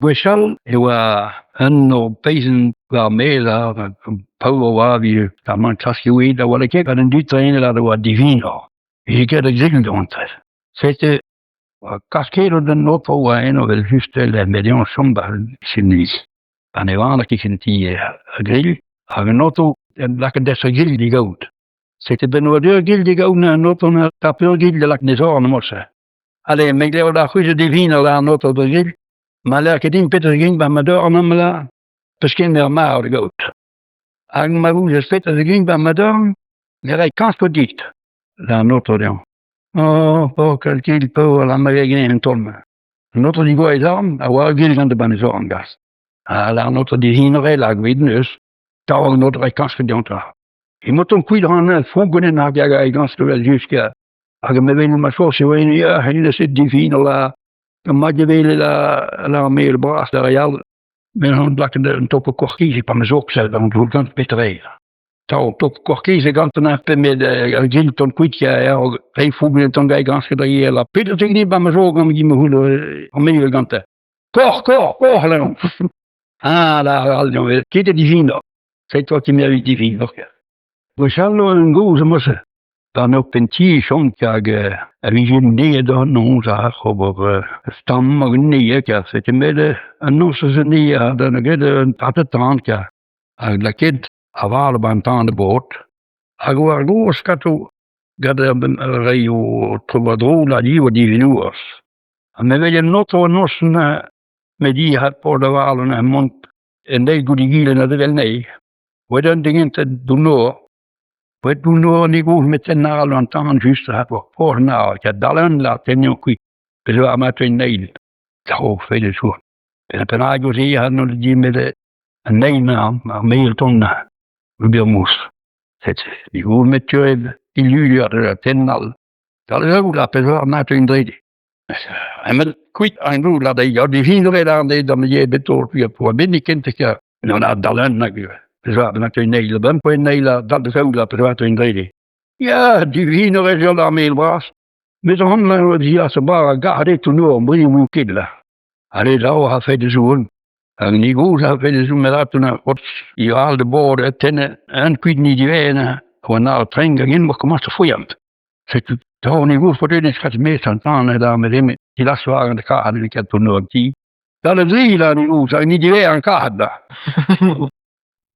Gwechall e oa un ur peizant war maez ar paour oa evit ar man klask ivez da oa ket gant an dud tremenet a oa divinoc'h. Vije ket a grill dont. Setu kasket an aotrou oa eno evel-just met eñ chom 'ba Sydney. Pa ne oan ket ti ar grill hag an aotrou en lakaet desañ grill da gaout. Setu benn oa ur grill da gaout an aotrou na tap ur grill da lakaat ne zorn morse. Ale, me glev da c'hwezh divin la an aotrou da grill. Ma lâr ket din petra 'gin 'ba ma dorn amañ la, peus ket ur marv da gaout. Hag ma ouzez petra 'gin 'ba ma dorn, me ray kañsko dit, la an aotrou dezhañ. Oh, paour kil paour, la ma vez ganin an taol-mañ. An aotrou digoa e zorn a oa ur gil gant ban e zorn gas. Ha la an aotrou dihinore la gweet neus. Tav an aotrou e kañsko diontañ. Emañ kuit ran frogonen hag hag e gañsko vel just Hag me vel ma soñj e oa ya hennezh e divin la mat e wele la la mel bras da re all. Me han lakaet un toko korkiz pa ma zok sell an gant petra eo. Tav tok korkiz gantan ar pe met ar gil ton kuit ya ar rei fougen ton gai gant da la petra te ba ma zo gant gi ma houl an mel gante. Kor kor kor la. Ah la al ket e divin. C'est toi qui m'as divin. Gwechall oa un gozh mosse. D'an ur penn-ti e chom hag a vije neet an noz ac'h ober stamm hag neet kar setu met an noz eus an neet ha da get un tatet-tan kar hag lakaet aval 'ba an tan da baotr hag war gozh kato gant ar reoù tro-war-dro la di oa divinourez ha me 'wel an oto an noz met hi had paotr aval an mont en eil goude egile na evel anezhi. Oet un den d'an nor Oet d'an nor ne gouz met en all an tan just ha war por na hag dalen la tenioñ kuit pezh war ma en eil. Tro fede sour. Pen perak ouzh e ha non di met an eil na ar meil ton na bir mous. Set di gouz met tuet iluliad la ten all. Dal la pezh war ma en drede. Emet kuit an gouz la da ya di fin ret an de d'am ye beto pi po benni kent ka Non a dalen nag pevar bennak un eil bemp un eil a dal da la pevar un drede. Ya, divin ur ez ar mel bras. Met an la dias a bar a garde to no bri mou ket la. Ale dao a fait de zoon. Hag ni goz a fait de zoon met at na ot i al de bord e tenne un kuit ni divena oan ar trenk hag in commence da fouillant. Setu tao ni goz pot en skat mes an tan da met eme. Ti las war an ka an ket to no ti. Da le dri la ni goz hag ni diver an ka da.